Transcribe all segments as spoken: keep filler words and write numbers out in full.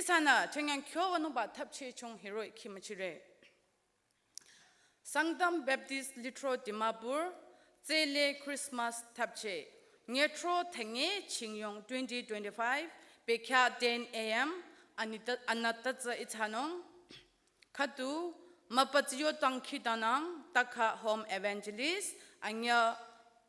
Ihsanü changyan kyo wünungba thapcheh chung hiroh-i khimüchire. Sangtam Baptist Lithro Dimapur, tsele Christmas thapcheh. Nyetro thenge chingyong twenty twenty-five, bekya ten a m, anita-, anütatsü ihsanung. Khüdu, müpa tsiyo dangkhidangnang, takha home evangelist, anyüh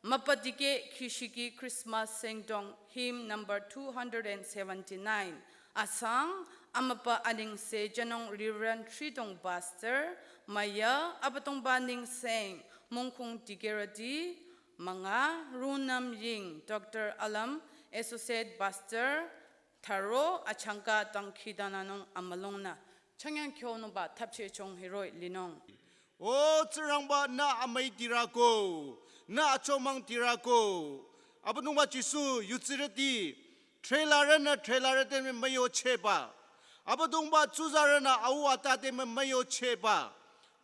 müpa dikeh kishiki Christmas sengdong hymn number two hundred and seventy-nine. Asang, amüpa anengse jünung Reverend Thridong Pastor, müyü, Abüdongba nengseng, mungkung dikehrüti, münga, Runam Ying, Doctor Alam, Associate Pastor, tharo achangka dangkhidangnangnung amülungnü, changyan kyonungba thapcheh chung hiroh-i linung. O Tsingrangba nü amüi tirako, nü achomang tirako. Abüdongba Jisu yutsirüti, threlarünü threlarü te müyochehba. Abüdongba tsuzarünü au ata te müyochehba.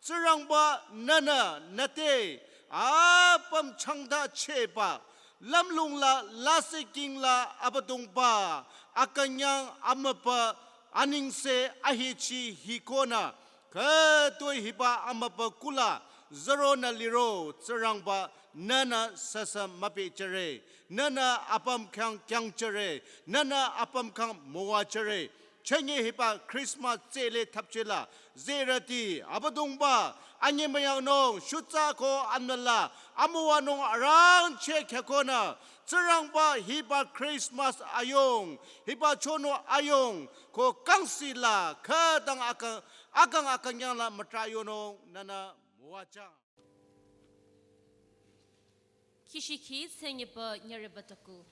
Tsingrangba nünü nüte apüm changtachehba, lümlong la lasih king la Abüdongba, akünyang amüpa anengse ahechi hikonü, khütoi hiba amüpa kula, züronü liro Tsingrangba nünü süsü müpehjüre, nünü apüm khyang kyangchüre, nünü apüm khyang müwajüre. Chünye hiba Christmas tsele thapcheh la, zerüti, Abüdongba, anyemüyangnung, shutsa ko anmüla, amüwanung arangcheh khyükonü, Tsingrangba hiba Christmas ayung, hiba chonu ayung, ko kangsi la, khütang akang, akang akünyang la mütrayonung, nünü müwajüng. Kishiki tsengipa nyariba taku.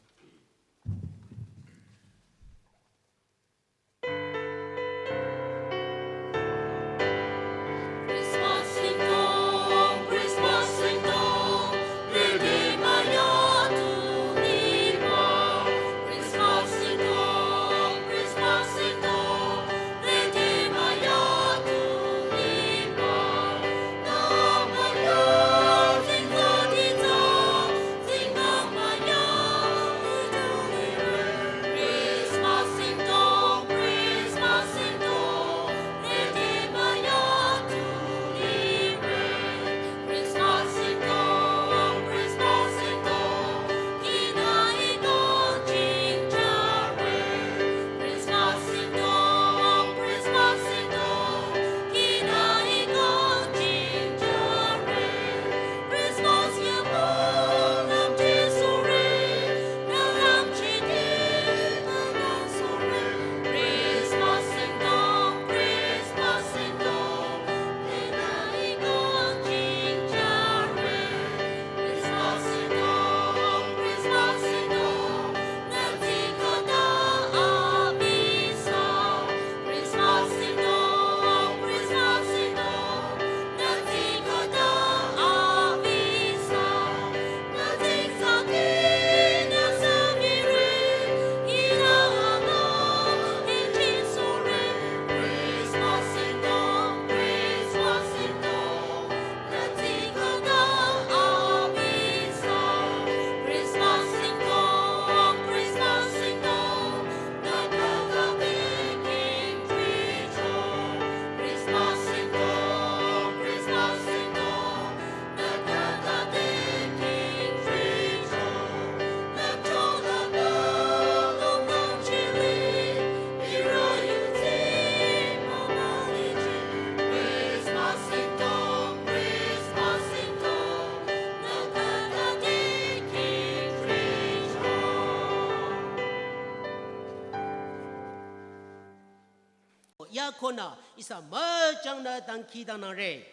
Yakonü ihsa müchangnü dangkhidangnangre.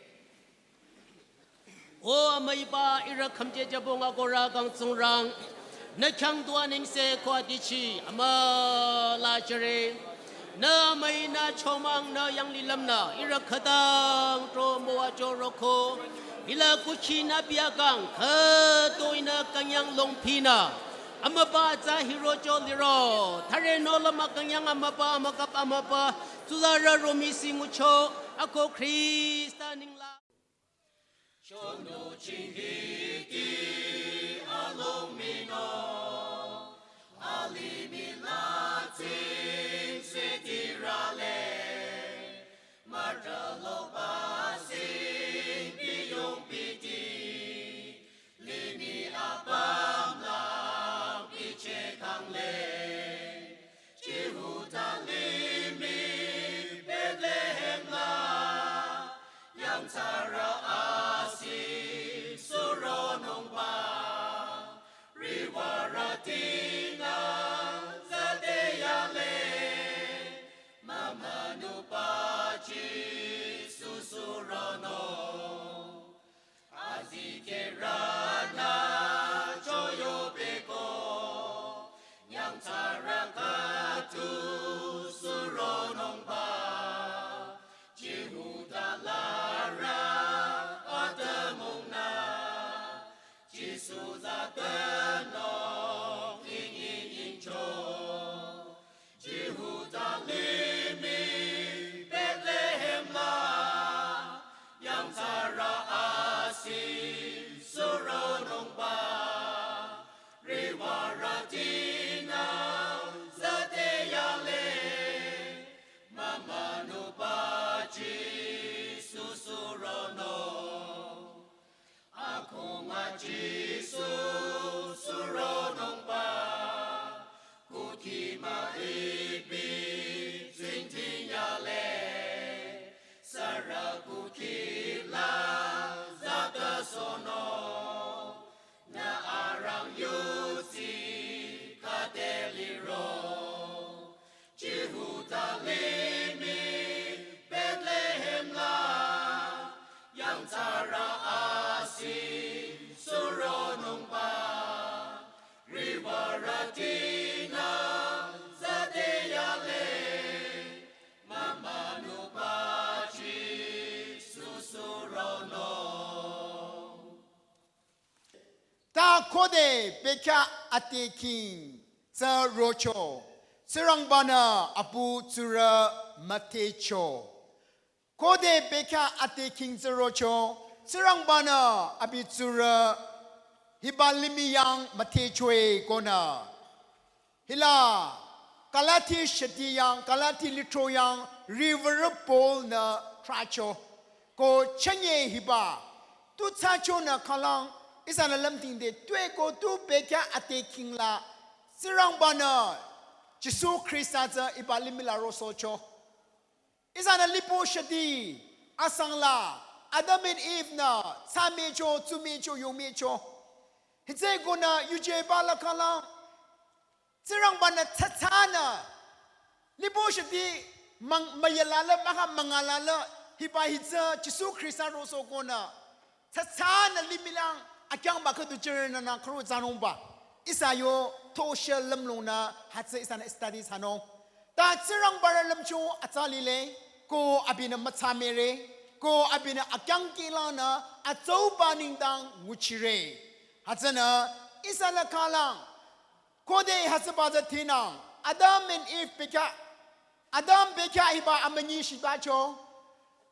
O amüiba ihrü khümje jübong akohrü kang Tsingrang, nü khyang du anengse ko adichi amüla jüre. Nü amüi nü chomang nü yanglilümnü ihrü khütang tro müwajü roko. Hila kukhi nü biakang khütoi nü künyang longphinü amüba atsa hirocho liro. Thüre nohlüm akünyang amüba, amükap amüba, tsuzarü romih si ngucho, ako Khrista nengla. Chonu chingiki alongmino, alimih la tsingse tirü Rana choyo beko, yang tara katu suronongba, Jihuda lara atamungna, Jisu zatenok ingi incho. Jihuda limi Bethlehem la, yang tara asi suronongba, riwaratina zate yale, mamanu ba Jisu suronong. Akuma Jisu suronongba, kukima ibi zintinyale, sara kukila zata sono, na arang yuti kateliro. Jihuda limi Bethlehem la, yang tara asi suronongba, riwaratina zate yale, mamanu ba Jisu suronong. Ta khode bekhyah ate king tsü rocho, Tsingrangba-nü apu tsurü müthehcho. Khode bekhyah ate king tsü rocho, Tsingrangba-nü abi tsurü hiba limih yang müthehchoe konü. Hila Galati shati yang, Galati lithro yang, riwürü Paul-nü trahcho. Ko chünye hiba, tu thsachonü khalang, ihsanü lümtingde, tuepü ko tu bekhyah ate king la, Tsingrangba-nü, Jisu Khrista tsü hiba limih la rosohcho. Ihsanü lipo shati asang la, Adam and Eve-nü, thsamehcho, tsumehcho, yumehcho. Hütsükonü yujeba la khalang, Tsingrangba-nü thsatsanü, lipo shati mang, mayela la, maha mangala la, hiba hi tsü Jisu Khrista rosohkonü, thsatsanü limih lang, akyangba khüdu jürenü nü khürü thsanungba. Ihsa yo, thoshe lümlongnü, hütsü ihsanü study thsanung. Ta Tsingrangba-rü lümcho atsa lile, ko abinü müthsamere, ko abinü akyangkehlanü, atsauba nengdang nguchire. Hütsünü, ihsa la khalang, khode hütsüba tsü thinang, Adam and Eve bekhyah, Adam bekhyah hiba amünyi shibacho.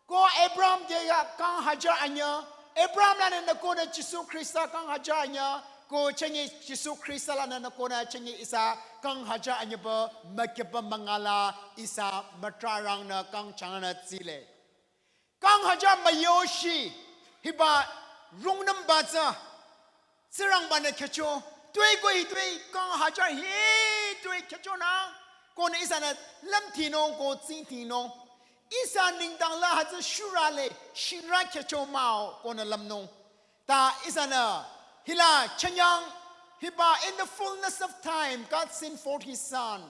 Ko Abraham khyang kang hajar anyüh, Abraham lanü nü konü Jisu Khrista kang hajar anyüh, ko chünye Jisu Khrista lanü nü konü chünye ihsa kang hajar anyühba, mükyüba mangala ihsa mütrarangnü kang changnü tsile. Kang hajar müyoshi, hiba rungnümba tsü, Tsingrangba-nü khyücho, tuepü ko hi tue kang hajar hi tue khyüchonü, konü ihsanü lümtinung ko tsingtinung. Ihsa nengdang la hütsü shurü le, shingrü khyücho mah-o, konü lümnung. Ta ihsanü, hila chünyang, hiba in the fullness of time, God sent forth his son.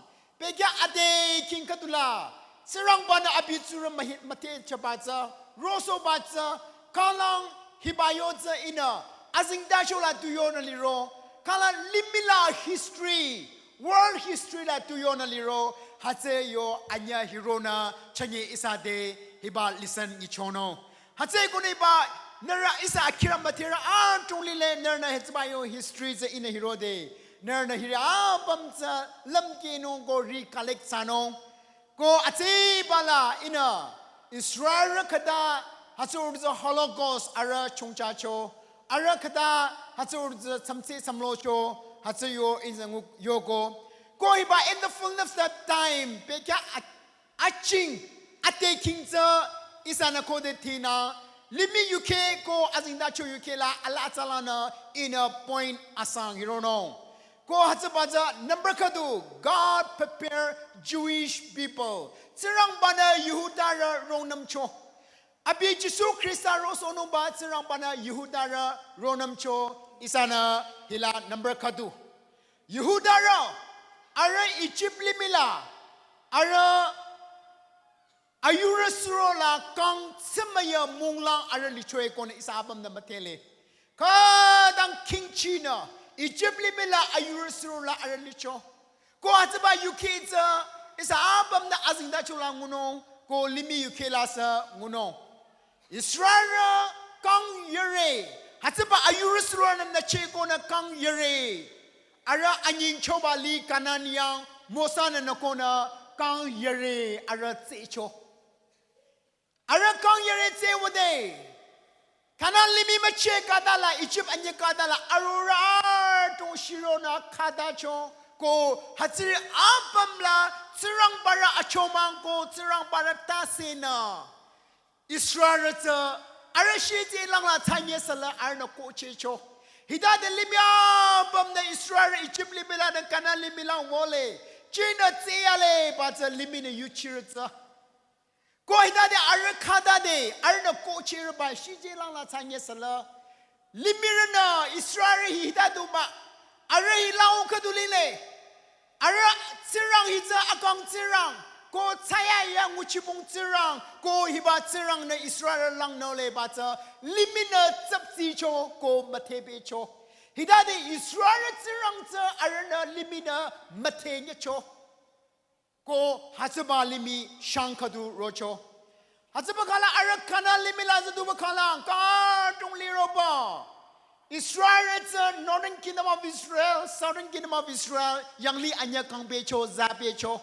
Bekhyah ate king khüdula, Tsingrangba-nü abi tsurü mühi-, müthehchaba tsü, rosohba tsü, khalang hiba yo tsü ihnü, azengtacho la tu yonü liro, khalang limih la history, world history la tu yonü liro, hütsü yo anyüh hironü, chünye ihsa te, hiba lesson nyichonung. Hütsükonü hiba, nührü ihsa akhirü müdherü adrong lile nührünü hütsüba yo history tsü ihnü hirode. Nührünü hiri apüm tsü lümkehnung ko recollect thsanung. Ko hütsüba la ihnü Israelrü khüta hütsürü tsü Holocaust arüh chongchacho. Arüh khüta hütsürü tsü tsümtse tsümlocho. Hütsü yo ihnü ngu yoko. Ko hiba in the fullness of time, bekhyah a- aching, ate king tsü ihsanü khode thinü, limih yukheh ko azengtacho yukheh la ala atsalanü ihnü point asang hironung. Ko hütsüba tsü number khüdu, God prepare Jewish people. Tsingrangba-nü Jihudarü rungnümcho. Abi Jisu Khrista rosohnungba Tsingrangba-nü Jihudarü rungnümcho ihsanü hila number khüdu. Jihudarü, arüh Ijip limih la, arüh ayurü suro la kang tsümüya munglang arüh lichoe konü ihsa apümnü müdhele. Kha chinü, Ijip limih la ayurü suro la arüh licho. Ko hütsüba yukheh tsü, ihsa apümnü azengtacho la ngunung, ko limih yukheh la sü ngunung. Israelrü kang yore, hütsüba ayurü suronü nücheh konü kang yore. Arüh anyingchoba li Kanan yang Mosa-nü nükonü kang yore arüh tsehcho. Arüh kang yore tsehwüde. Kanan limih mücheh khütala, Ijip anyüh khütala, arorüh adrong shironü khütacho. Ko hütsüri apüm la Tsingrangbarü achomang ko Tsingrangbarü tase nü Israelrü tsü arüh shitsi langla thsanye süla arühnü kohchehcho. Hitade limih apümnü Israelrü Ijip limih lanü Kanan limih lang wole. Chinü tseyale ba tsü limihnü yuchirü tsü. Ko hitade arüh khütade arühnü kohchirüba shitsi langla thsanye süla. Limihrünü Israelrü hi hitadu mah. Arüh hi lau khüdu lile. Arüh Tsingrang hi tsü akang Tsingrang, ko thsayahiya nguchibong Tsingrang, ko hiba Tsingrang nü Israelrü langnü le ba tsü, limihnü tsaptsicho ko müthehpehcho. Hitade Israelrü Tsingrang tsü arühnü limihnü müthehnyecho. Ko hütsüba limih shang khüdu rocho. Hütsüba khala arüh Kanan limih la züduba khala khütong liroba. Israelrü tsü Northern Kingdom of Israel, Southern Kingdom of Israel, yanglih anyüh kangpehcho, zapehcho.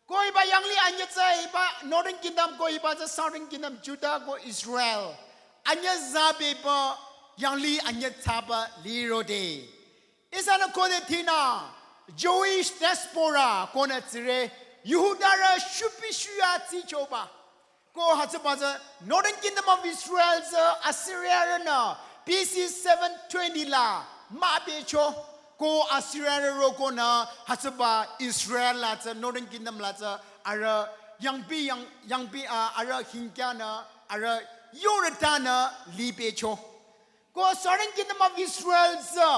Ko hiba yanglih anyüh tsü hiba Northern Kingdom ko hiba tsü Southern Kingdom, Judah ko Israel. Anyüh zapehba yanglih anyüh thsaba lirode. Ihsanü khode thinü Jewish diaspora konü tsire, Jihudarü shupi shuya tsichoba. Ko hütsüba tsü Northern Kingdom of Israel tsü Assyriarünü B C seven twenty la mübücho. Ko Assyriarü rokonü hütsüba Israel la tsü Northern Kingdom la tsü arüh yangpi yang, yangpi, ah, arüh hingkyanü arüh yorütanü lipehcho. Ko Southern Kingdom of Israel tsü,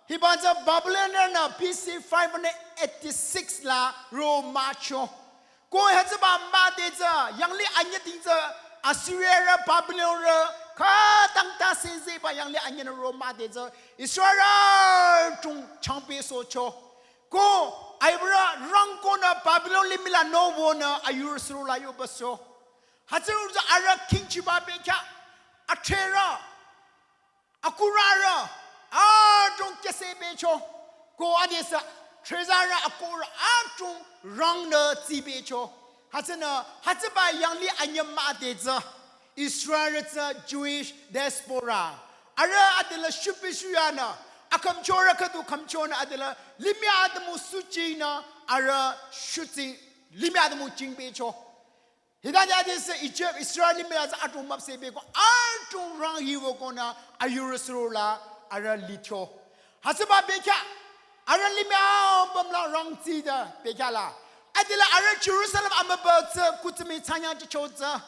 hiba tsü Babylonianrünü B C five eighty-six la ro mücho. Ko hütsüba müde tsü, yanglih anyüding tsü, Assyriarü, Babylonrü, khütang tase zehba yanglih anyünü ro müde tsü, Israelrü chung changpehsohcho. Ko aibürü rangkonü Babylon limih la nowonü ayurü suro la yobasoh. Hütsürü tsü arüh khingchiba bekhyah, atrerü, akurarü, adrong kyüsepehcho. Ko adesü trezarü akurü adrong rangnü tsipehcho. Hütsünü, hütsüba yanglih anyüh müde tsü, Israelrü tsü Jewish diaspora. Arüh adela shupi shuyanü, akhümchorü khüdu khümchonü adela limih atümung suchinü, arüh shutsi limih atümung chingpehcho. Hitade adesü Ijip, Israel limih la tsü adrong müpsehpehko, adrong rang hiwükonü ayurü suro la arüh licho. Hütsüba bekhyah, arüh limih apüm la rangtside bekhyah la. Adela arüh Jerusalem amübü tsü kutsimi thsanyang chicho tsü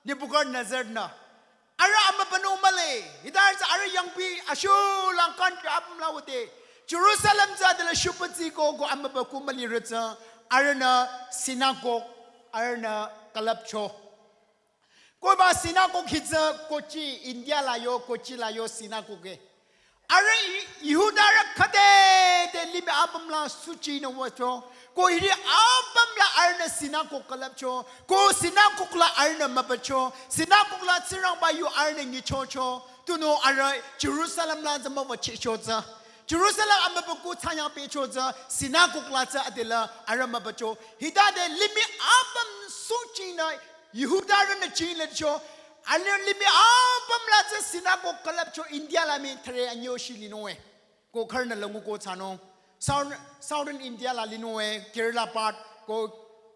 Nebuchadnezzar-nü. Arüh amübünung mühle, hitade tsü arüh yangpi ashulang country apüm la wüde. Jerusalem tsü adela shupütsiko ko amübü ku mülirü tsü arühnü synagogue arühnü külüpcho. Ko hiba synagogue hi tsü Kochi, India la yo, Kochi la yo synagogue e. Arüh Ji-, Jihudarü khütade limih apüm la suchinü wücho. Ko hiri apüm la arühnü synagogue külüpcho. Ko synagogue la arühnü mübücho. Synagogue la Tsingrangba yu arühnü nyichocho. Tunüo arüh Jerusalem la tsü müwüchehcho tsü. Jerusalem amübükuh thsanyang pehcho tsü synagogue la tsü adela arüh mübücho. Hitade limih apüm suchinü Jihudarünü chinglücho. Arüh limih apüm la tsü synagogue külüpcho India la mii thüre anyüh shih linung e. Ko khürünü languko thsanung. South-, Southern India la linung e, Kerala part, ko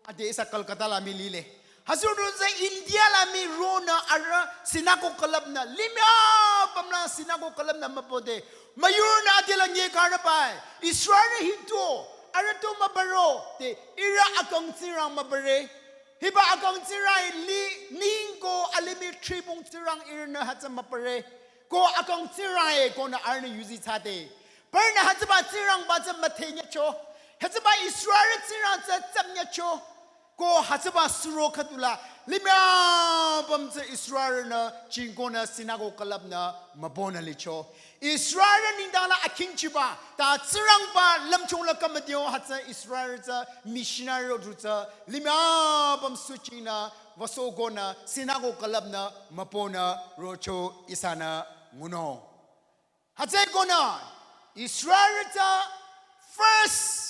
ade ihsa Kolkata la mii lile. Hütsürü tsü India la mii ronü arüh synagogue külüpnü, limih apüm la synagogue külüpnü mübüde. Müyurünü adela nyekarübai. Israel hi tu, arüh tu mübüro, te ihrü akang Tsingrang mübüre. Hiba akang Tsingrang hi li, ningko alimih tribung Tsingrang ihrünü hütsü mübüre. Ko akang Tsingrang e konü arühnü yuzi thsade. Parünü hütsüba Tsingrangba tsü müthehnyecho. Hütsüba Israel Tsingrang tsü tsümnyecho. Ko hütsüba suro khüdula limih apüm tsü Israelnü jingkonü synagogue külüpnü mübünü licho. Israel nengdang la akhingchiba ta Tsingrangba lümchung la kamadio hütsü Israel tsü missionary ro du tsü limih apüm suchinü wüsohkonü synagogue külüpnü mübünü rocho ihsanü ngunung. Hütsükonü Israel tsü first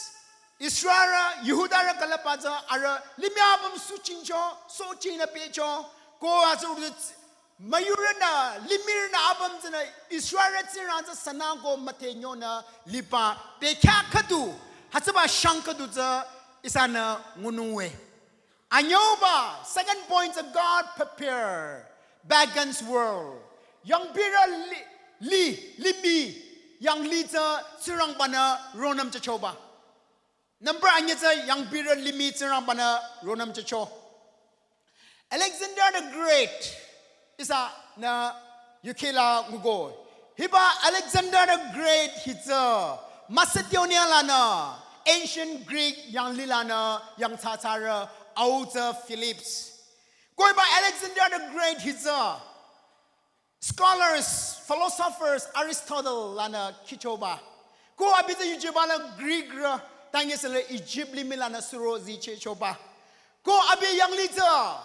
Israel Jihudarü külüpba tsü arüh limih apüm suchingcho, suchingnü pehcho, ko hütsü müyurünü, limihrünü apüm tsünü Israel Tsingrang tsü sünang ko müthenyonü liba bekhyah khüdu, hütsüba shang khüdu tsü ihsanü ngunung we. Anyüuba, second point tsü God prepare pagan's world. Yangpirü li, li, limih, yanglih tsü Tsingrangbanü ronüm chachoba. Number anyü tsü yangpirü limih Tsingrangbanü ronüm chacho. Alexander the Great, ihsanü yukheh la nguko. Hiba Alexander the Great hi tsü Macedonia lanü, ancient Greek yanglih lanü yangthsathsarü au tsü Philips. Ko hiba Alexander the Great hi tsü scholars, philosophers, Aristotle lanü khichoba. Ko abi tsü yuchiba la Greekrü, tangi sele Egypt limih lanü suro zichehchoba. Ko abi yanglih tsü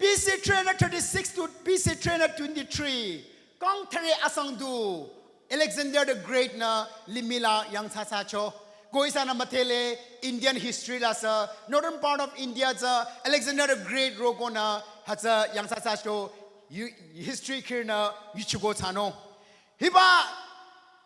B C three hundred thirty-six to B C three hundred twenty-three, kang thüre asang du Alexander the Great nü limih la yangthsathsacho. Ko ihsanü müdhele Indian history la sü, northern part of India tsü Alexander the Great rokonü hütsü yangthsathsacho, yu, history khirünü yuchiko thsanung. Hiba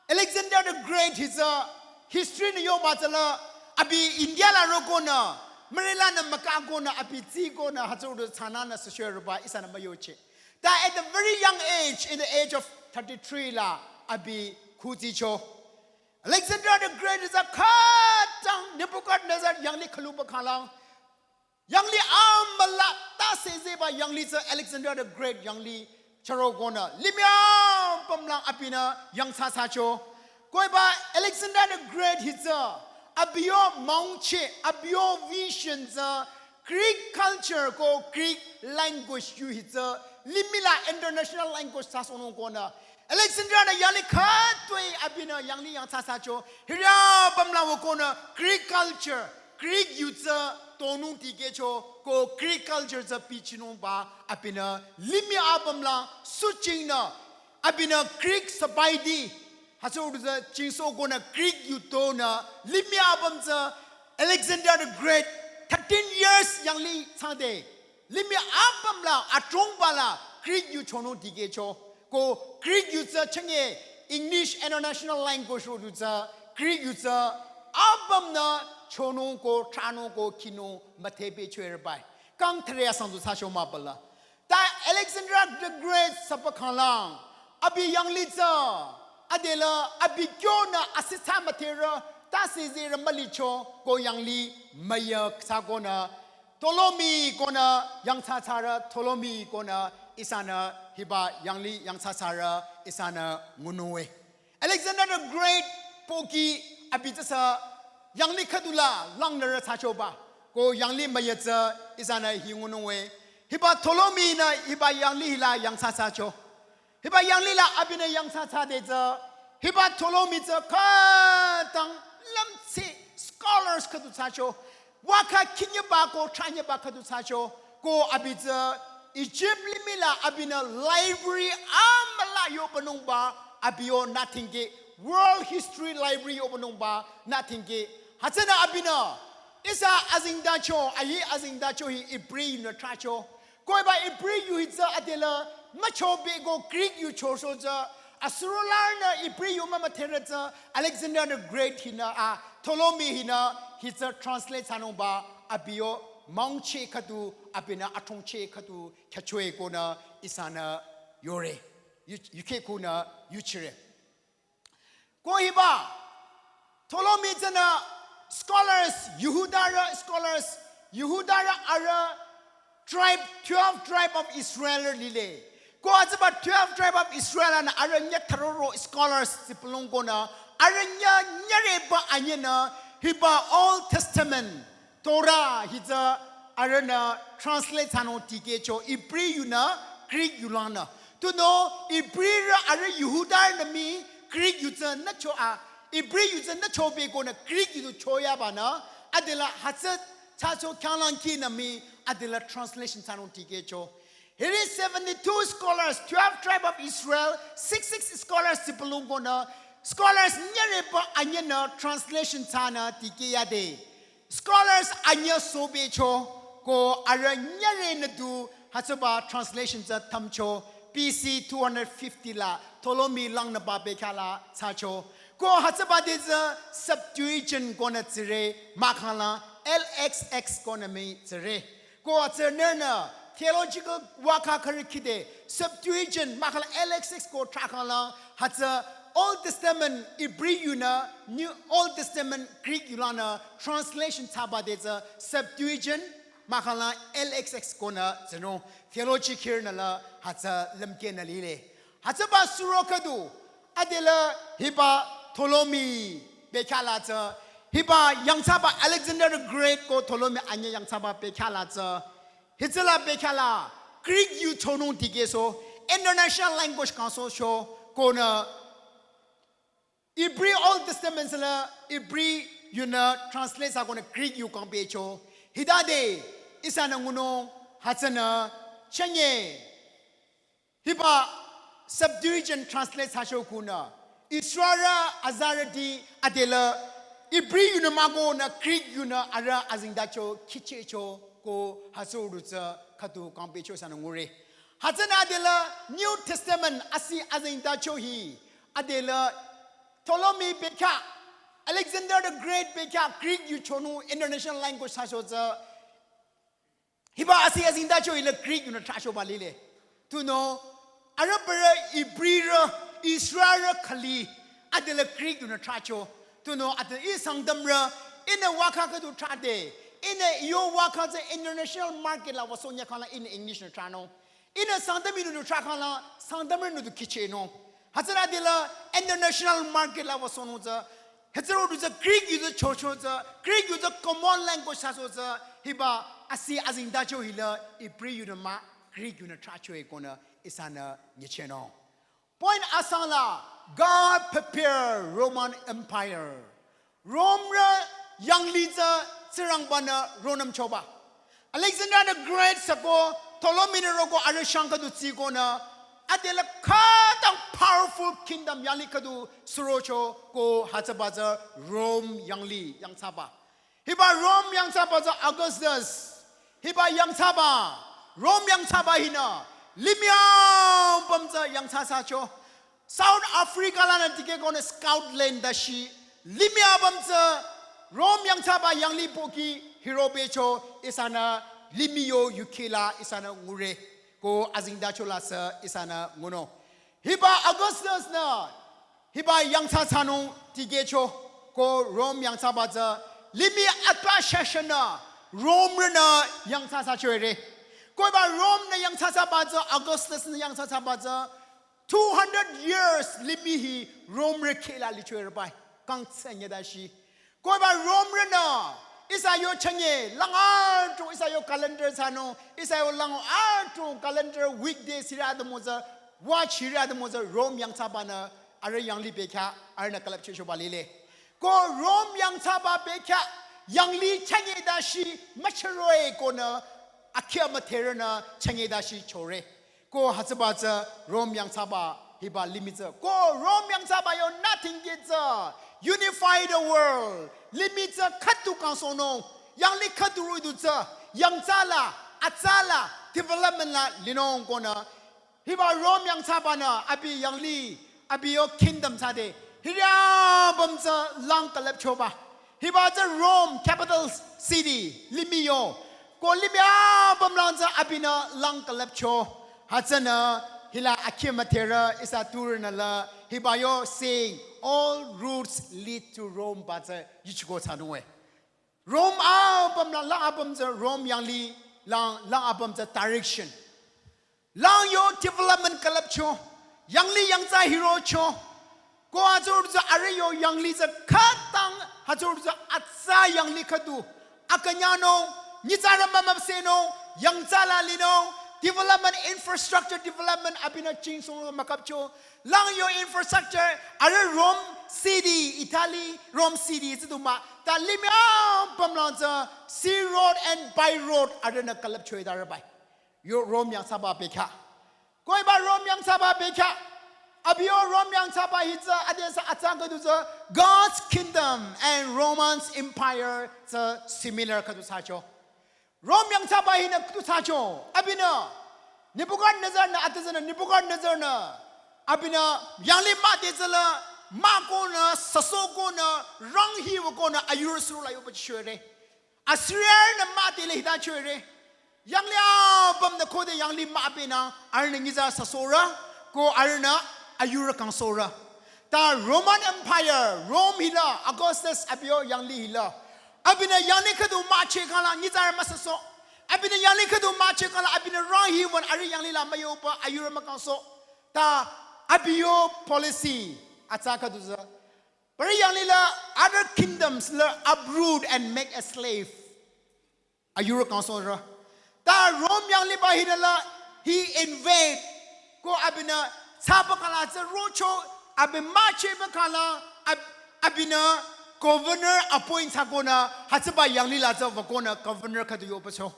Alexander the Great hi tsü history nü yoba tsüla abi India la rokonü, mürelanü mükükonü, abi tsikonü, hütsüro thsananü süshürüba ihsanü müyocheh. Ta at the very young age, in the age of thirty-three la abi khutsicho. Alexander the Great hi tsü khütang Nebuchadnezzar yanglih khüluba khalang. Yanglih amüla ta sezeba yanglih tsü Alexander the Great yanglih chürokonü limih apüm lang abinü yangthsathsacho. Ko hiba Alexander the Great hi tsü abi yo mungchi, abi yo vision tsü Greek culture ko Greek language yu hi tsü limih la international language thsasohnung konü Alexander nü yanglih khütoi abinü yanglih yangthsathsacho. Hiri apüm la wükonü Greek culture, Greek yu tsü tonung dikehcho ko Greek culture tsü bichinungba abinü limih apüm la suchingnü abinü Greek sabaiti hütsüro tsü jingsohkonü Greek yu tonü limih apüm tsü Alexander the Great thirteen years yanglih thsade. Limih apüm la adrongba la Greek yu chonung dikehcho. Ko Greek yu tsü chenge English international language ro du tsü Greek yu tsü apümnü chonung ko thranung ko khinung müdhepehchoerübai. Kang thüre asang du thsacho mübüla. Ta Alexander the Great süpü khalang abi yanglih tsü adela abi kyonü asithsa müdherü ta sezerü mülicho ko yanglih müyü thsakonü Ptolemy konü yangthsathsarü, Ptolemy konü ihsanü hiba yanglih yangthsathsarü ihsanü ngunung we. Alexander the Great pohki abi tsüsü yanglih khüdula langnürü thsachoba. Ko yanglih müyü tsü ihsanü hi ngunung we. Hiba Ptolemy nü hiba yanglih hila yangthsathsacho. Hiba yanglih la abinü yangthsathsade tsü, hiba Ptolemy tsü khütang lümtsi scholars khüdu thsacho. Wükha khinyeba ko thsanyeba khüdu thsacho. Ko abi tsü Egypt limih la abinü library amüla yohpünungba abi yo nothing ke, world history library yohpünungba nothing ke. Hütsünü abinü ihsa azengtacho, ayi azengtacho hi Hebrew nü thracho. Ko hiba Hebrew yu hi tsü adela müchobe ko Greek yu chosoh tsü, asürolarnü Hebrew yu mümüdherü tsü Alexander the Great hinü a Ptolemy hinü hi tsü translate thsanungba abi yo mungchi khüdu abinü adrongchi khüdu khyüchoe konü ihsanü yore. Yu, yukheh khunü yuchire. Ko hiba Ptolemy tsünü scholars, Jihudarü scholars, Jihudarü arüh tribe, twelve tribe of Israel lile. Ko hütsüba twelve tribe of Israel anü arüh nyüh thüroro scholars tsipülung konü arüh nyüh nyüreba anyünü hiba Old Testament Torah hi tsü arühnü translate thsanung tikehcho, Hebrew yunü Greek yulangnü. Tunüo Hebrew rü arüh Jihudarünü mii Greek yu tsü nücho a, Hebrew yu tsü nücho bekonü Greek yu tu choyabanü, adela hütsü thsacho khyanglang kinü mii adela translation thsanung tikehcho. Hiri seventy-two scholars, twelve tribe of Israel, six six scholars tsü pülungkonü, scholars nyüreba anyünü translation thsanü tikehyade. Scholars anyü sobecho, ko arüh nyürenü du hütsüba translation tsü thümcho, B C two hundred fifty la Ptolemy langnüba bekhyah la thsacho. Ko hütsüba de tsü Septuagint konü tsire, mahkhangla L X X konü mii tsire. Ko hütsü nührünü theological waka khürü khide Septuagint mahkhangla L X X ko thrakhangla hütsü Old Testament Hebrew yunü New Old Testament Greek yulangnü translation thsaba de tsü Septuagint mahkhangla L X X konü tsünung theology khürünü la hütsü lümkehnü lile. Hütsüba suro khüdu adela hiba Ptolemy bekhyah la tsü, hiba yangthsaba Alexander the Great ko Ptolemy anyü yangthsaba bekhyah la tsü, hütsüla bekhyah la Greek yu chonung tikehso, international language kangsohcho, konü Hebrew Old Testament la Hebrew yunü translate thsakonü Greek yu kangpehcho. Hitade ihsanü ngunung hütsünü chünye hiba Septuagint translate thsacho kunü Israel azarüti adela Hebrew yunü mahkonü Greek yunü arüh azengtacho kihchehcho ko hütsürü tsü khüdu kangpehcho ihsanü ngure. Hütsünü adela New Testament asi azengtacho hi adela Ptolemy bekhyah, Alexander the Great bekhyah Greek yu chonung international language thsacho tsü hiba asi azengtacho hila Greek yunü thrachoba lile. Tunüo arüh bürü Hebrew rü Israel rü khüli adela Greek yunü thracho. Tunüo ade ih Sangtamrü ihnü waka khüdu thrade, ihnü iyo waka tsü international market la wüsoh nyükhangla ihnü English nü thranung. Ihnü Sangtam yunü du thrakhangla Sangtamrünü du kihchehnung. Hütsüla adela international market la wüsohnung tsü, hütsüro du tsü Greek yu tsü chocho tsü, Greek yu tsü common language thsacho tsü, hiba asi azengtacho hila Hebrew yunü mah Greek yunü thracho-e konü ihsanü nyichehnung. Point asangla, God prepare Roman Empire. Rome rü yanglih tsü Tsingrangba-nü ronümchoba. Alexander the Great süko Ptolemy-nü roko arüh shang khüdu tsikonü adela khütang powerful kingdom yanglih khüdu surocho ko hütsüba tsü Rome yanglih yangthsaba. Hiba Rome yangthsaba tsü Augustus. Hiba yangthsaba, Rome yangthsaba hinü limih apüm tsü yangthsathsacho. South Africa lanü dikehkonü Scotland tashi limih apüm tsü Rome yangthsaba yanglih pohki hirobecho ihsanü limih yo yukheh la ihsanü ngure. Ko azengtacho la sü ihsanü ngunung. Hiba Augustus-nü hiba yangthsathsanung dikehcho ko Rome yangthsaba tsü limih atpa shashanü Rome rünü yangthsathsachoire. Ko hiba Rome-nü yangthsathsaba tsü Augustus-nü yangthsathsaba tsü two hundred years limih hi Rome rü kheh la lichoire bai. Kang tsü nyüdashi. Ko hiba Rome rünü ihsa yo chünye lang adrong ihsa yo calendar thsanung, ihsa yo lang adrong calendar weekday sirü atümung tsü, watch sirü atümung tsü Rome yangthsabanü arüh yanglih bekhyah arühnü külüpchehchoba lile. Ko Rome yangthsaba bekhyah yanglih chünye tashi müchüroh-e konü akhya müdherünü chünye tashi chore. Ko hütsüba tsü Rome yangthsaba hiba limih tsü. Ko Rome yangthsaba yo nothing ke tsü unify the world. Limih tsü khüdu kangsohnung. Yanglih khüdu roh-i du tsü yangthsa la, atsa la, development la linung konü. Hiba Rome yangthsabanü abi yanglih, abi yo kingdom thsade hiri apüm tsü lang külüpchoba. Hiba tsü Rome capital city limih yo. Ko limih apüm lang tsü abinü lang külüpcho. Hütsünü hila akhya müdherü ihsa turünü la hiba yo saying, all roads lead to Rome ba tsü yuchiko thsanung-e. Rome apüm lang, lang apüm tsü Rome yanglih lang, lang apüm tsü direction. Lang yo development külüpcho, yanglih yangthsa hirocho. Ko hütsürü tsü arüh yo yanglih tsü khütang hütsürü tsü atsa yanglih khüdu akünyangnung Nyitsarü mümüpsehnung, yangthsala linung, development, infrastructure development abinü jingsong mükapcho. Lang yo infrastructure, arüh Rome City, Italy, Rome City, tsü du mah, ta limih apüm lang tsü, sea road and by road, arühnü külüpcho-i ta arüh bai. Yo Rome yangthsaba bekhyah. Ko hiba Rome yangthsaba bekhyah. Abi yo Rome yangthsaba hi tsü adesü atsa khüdu tsü God's kingdom and Roman's empire tsü similar khüdu thsacho. Rome yangthsaba hinü khüdu thsacho. Abinü Nebuchadnezzar-nü atüzünü Nebuchadnezzar-nü abinü yanglih müde tsüla mükohnü süsohkohnü rang hiwükohnü ayurü suro la yoba chishore. Assyria-nü müdele hita chore. Yanglih apümnü khode yanglih mübenü arühnü nyitsarü süsohrü, ko arühnü ayurü kangsohrü. Ta Roman Empire, Rome hila, Augustus abi yo yanglih hila. Abinü yanglih khüdu mücheh khangla nyitsarü müsüsoh. Abinü yanglih khüdu mücheh khangla abinü rang hiwün arüh yanglih la müyoba ayurü mükangsoh. Ta abi yo policy atsa khüdu tsü Bari yanglih la other kingdoms la uproot and make a slave. Ayurü kangsohrü. Ta Rome yanglihba hinü la he invade. Ko abinü thsaba khangla tsü rocho abi müchehba khangla ab-, abinü governor appoint thsakohnü hütsüba yanglih la tsü wükohnü governor khüdu yobacho.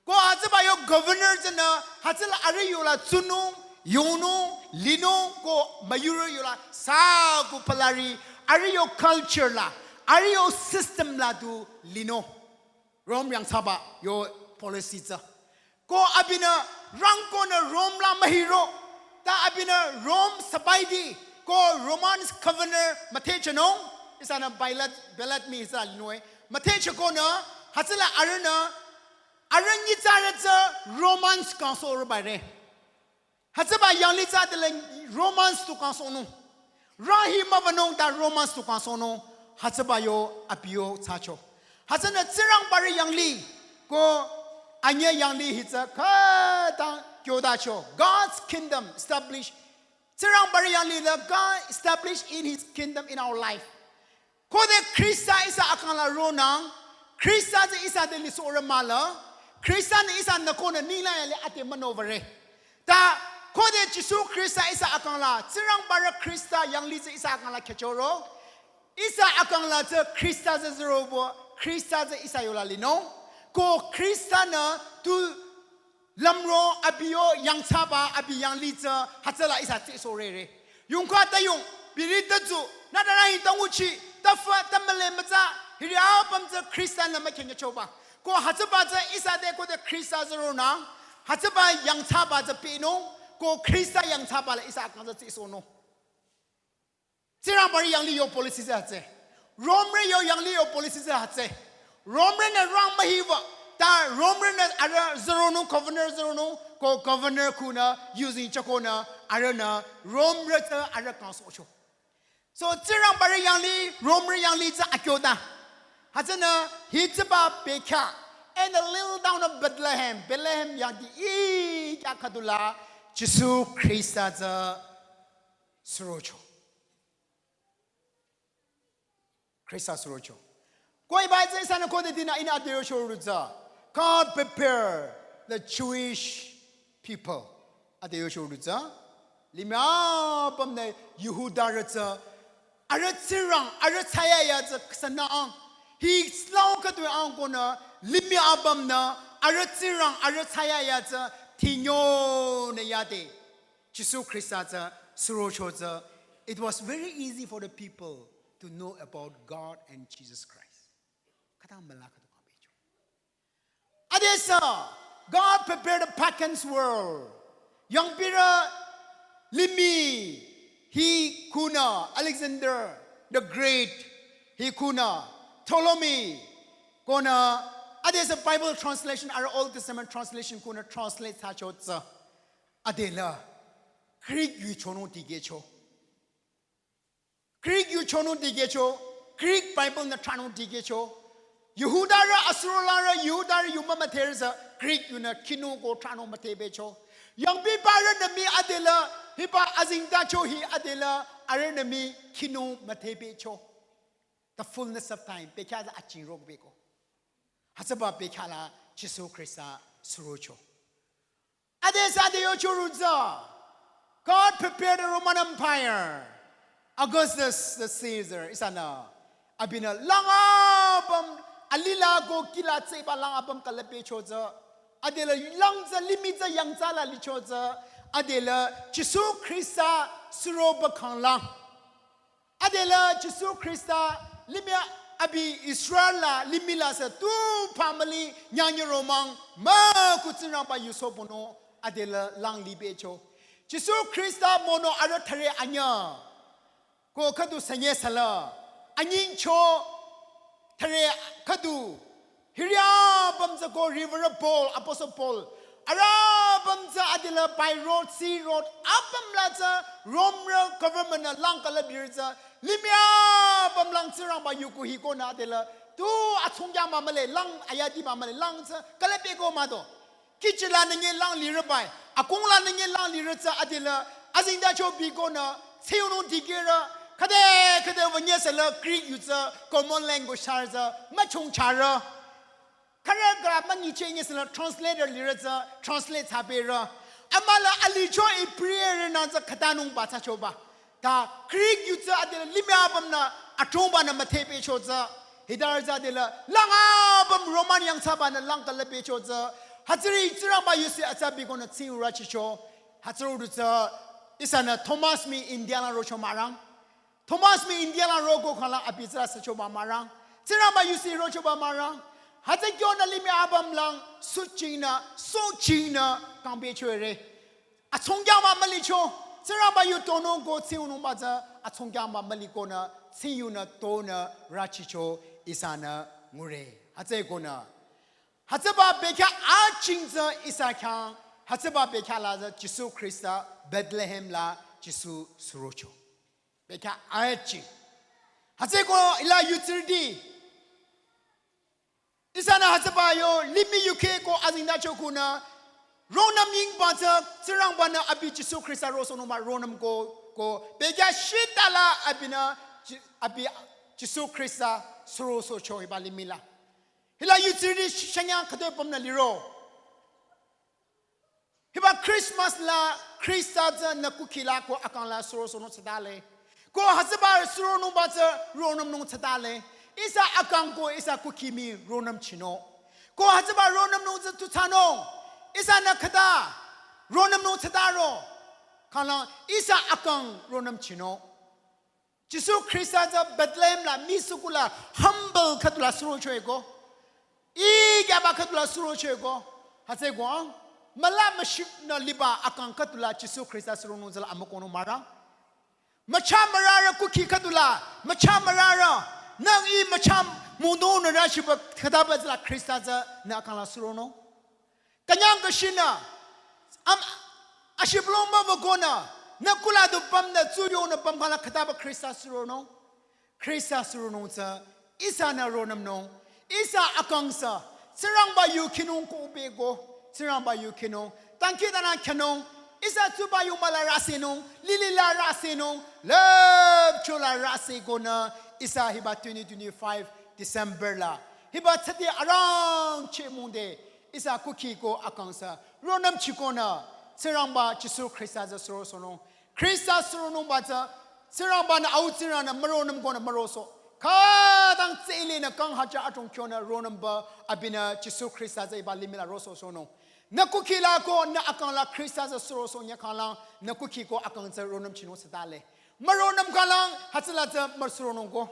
Ko hütsüba yo governor tsünü, hütsüla arüh yola tsunung, yonung, linung, ko müyurü yola sü ko palari, arüh yo culture la, arüh yo system la du linung. Rome yangthsaba yo policy tsü. Ko abinü rangkohnü Rome la mühiro, ta abinü Rome sabaidi, ko Roman governor müthehchehnung, ihsanü Pilat, Pilat mii ihsa linung-e, müthehchehkohnü, hütsüla arühnü, arüh nyitsarü tsü Romans kangsohrübare. Hütsüba yanglih tsü adela Romans tu kangsohnung. Rang hi müwünung ta Romans tu kangsohnung. Hütsüba yo abi yo thsacho. Hütsünü Tsingrangbarü yanglih ko anyüh yanglih hi tsü khütang kyodacho. God's kingdom established. Tsingrangbarü yanglih la God established in his kingdom in our life. Khode Khrista ihsa akang la ronang, Khrista tsü ihsa te lisohrü mahla, Khrista-nü ihsa nükohnü ninglang yale ade münübare. Ta khode Jisu Khrista ihsa akang la, Tsingrangbarü Khrista yanglih tsü ihsa akang la khehchoro, ihsa akang la tsü Khrista tsü zürobo, Khrista tsü ihsa yola linung, ko Khrista-nü tu lümro abi yo yangthsaba abi yanglih tsü hütsüla ihsa tsehsohrere. Yongkha ta yong, biri ta tsu, nütarü hi ta nguchi, ta fa, ta müle mütsa, hiri apüm tsü Khrista-nü mükhenyachoba. Ko hütsüba tsü ihsa te khode Khrista züronang, hütsüba yangthsaba tsü pehnung, ko Khrista yangthsaba la ihsa akang tsü tsehsohnung. Tsingrangbarü yanglih yo policy tsü hütsü. Romerü yo yanglih yo policy tsü hütsü. Romerünü rang mühiwü. Ta Romerünü arüh züronung, governor züronung, ko governor khunü using thsakohnü arühnü Romerü tsü arüh kangsohcho. So Tsingrangbarü yanglih, Romerü yanglih tsü akyoda. Hütsünü hütsüba bekhyah. In the little town of Bethlehem, Bethlehem yangdi i kya khüdula Jisu Khrista tsü surocho. Khrista surocho. Ko hiba tsü ihsanü khode dinü ihnü ade yocho roh-i tsü. God prepare the Jewish people. Ade yocho roh-i tsü. Limih apümnü Jihudarü tsü. Arüh Tsingrang, arüh thsayahiya tsü ksanang. Hi slow khüdu angkonü limih apümnü arüh Tsingrang, arüh thsayahiya tsü thinyonü yade. Jisu Khrista tsü surocho tsü, it was very easy for the people to know about God and Jesus Christ. Khütang müla khüdu kangbecho. Adesü, God prepared a pagan's world. Yangpirü limih hi khunü Alexander the Great, hi khunü Ptolemy, konü adesü Bible translation, arüh Old Testament translation khunü translate thsacho tsü. Adela Greek yu chonung dikehcho. Greek yu chonung dikehcho. Greek Bible nü thranung dikehcho. Jihudarü, asürolarü, Jihudarü yu mümüdherü tsü Greek yunü khinung ko thranung müdhebecho. Yangpibarünü mii adela, hiba azengtacho hi adela, arühnü mii khinung müdhebecho. The fullness of time. Bekhyah tsü achingrokbeko. Hütsüba bekhyah la Jisu Khrista surocho. Ade sü ade yocho roh-i tsü, God prepared a Roman Empire. Augustus the Caesar ihsanü, abinü lang apüm, alih la ko kih la tsüba lang apüm külüpcho tsü, adela lang tsü limih tsü yangthsa la licho tsü, adela Jisu Khrista suroba khanglang, adela Jisu Khrista limih abi Israel la limih la sü tu family nyangnyü romang mükhu Tsingrangba yuso bonü adela lang libecho. Jisu Khrista mono arüh thüre anyüh ko khüdu sünye süla anyingcho thüre khüdu hiri apüm tsü ko Reverend Paul, Apostle Paul, arüh apüm tsü adela by road, sea road, apüm la tsü Romrü government nü lang külüpre tsü, limih apüm lang Tsingrangba yu kuh hikonü adela tu atsungkyang mah mühle, lang ayadi mah mühle, lang tsü külüpko mah do. Kihchi la nengye lang lirü bai, akung la nengye lang lirü tsü adela azengtacho bikonü, tseyunung dikehrü, khüde khüde wünye süla Greek yu tsü common language thsarü tsü müchongcharü. Khürü khürü münyicheh nye süla translator lirü tsü translate thsaberü. Amüla alicho Hebrew rü nü tsü khütanungba thsachoba. Ta Greek yu tsü adela limih apüm nü atungba nü müthehpehcho tsü. Hitarü tsü adela lang apüm Roman yangthsaba nü lang külüpcho tsü. Hütsüri Tsingrangba yusi atsa bikonü tsingyu rüchicho. Hütsüri du tsü ihsanü Thomas mi India la rocho mürang. Thomas mi India la roko khanglang abi tsü süchoba mürang. Tsingrangba yusi rochoba mürang. Hütsü kyonü limih apüm lang suchingnü, suchingnü kangpehcho re. Atsungkyang mah mülicho, Tsingrangba yu tonung ko tsingyunungba tsü atsungkyang mah mülikonü, tsingyunü tonü rüchicho ihsanü ngure. Hütsükonü, hütsüba bekhyah aching tsü ihsa khyang, hütsüba bekhyah la tsü Jisu Khrista Bethlehem la Jisu surocho. Bekhyah aching. Hütsüko hila yutsirüti ihsanü hütsüba yo limih yukheh ko azengtacho kunü, ronüm yingba tsü Tsingrangba nü abi Jisu Khrista rosohnungba ronüm ko, ko bekhyah shita la abinü Ji-, abi Jisu Khrista surosohcho hiba limih la. Hila yutsirüti shanyang khütoi pümnü liro. Hiba Christmas la Khrista tsü nü kukhi la ko akang la surosohnung thsatale. Ko hütsüba suronungba tsü ronümnung thsatale. Ihsa akang ko ihsa kukhi mi ronümchinung. Ko hütsüba ronümnung tsü tu thsanung. Ihsanü khüta ronümnung thsataro. Khanglang ihsa akang ronümchinung. Jisu Khrista tsü Bethlehem la mii suku la humble khüdu la surochoeko. Ih kyaba khüdu la surochoeko. Hütsüeko, müla müshipnü liba akang khüdu la Jisu Khrista suronung tsüla amükohnung mürang. Mücha mürarü kukhi khüdu la, mücha mürarü, nang ih mücha mudonü rüchiba khütaba tsüla Khrista tsü nü akang la suronung. Künyang kashinü, am, ashibülung mübükonü, nü kula du pümnü tsuyonü püm khangla khütaba Khrista suronung. Khrista suronung tsü, ihsanü ronümnung, ihsa akang sü, Tsingrangba yu khinung ko beko, Tsingrangba yu khinung, dangkhidangnang khinung, ihsa tsuba yu müla rüsenung, lili la rüsenung, lüpcho la rüsekonü, ihsa hiba twenty twenty-five December la, hiba tsüde arangcheh mungde, ihsa kukhi ko akang sü ronümchikonü, Tsingrangba Jisu Khrista tsü surosohnung. Khrista suronungba tsü, Tsingrangba nü au Tsingrang nü müronümkonü mürosoh. Khütang tsü ilinü kang hajar adrong kyonü ronümba abinü Jisu Khrista tsü hiba limih la rosohsohnung. Nü kukhi la ko nü akang la Khrista tsü surosoh nyekhanglang, nü kukhi ko akang tsü ronümchinung thsatale. Müronüm khanglang, hütsüla tsü müsuronung ko.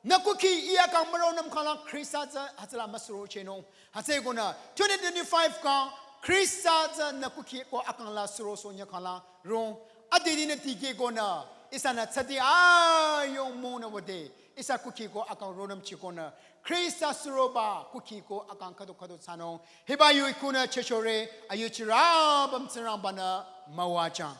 Nü kukhi ih akang müronüm khanglang Khrista tsü hütsüla müsurochehnung. Hütsüekonü, twenty twenty-five kang, Khrista tsü nü kukhi ko akang la surosoh nyekhanglang, rong, adedinü dikehkonü, ihsanü tsüde ayong monü wüde, ihsa kukhi ko akang ronümchikonü, Khrista suroba kukhi ko akang khüdu khüdu thsanung, hiba yu ikunü chechore, ayuchirü apüm Tsingrangba nü müwajüng.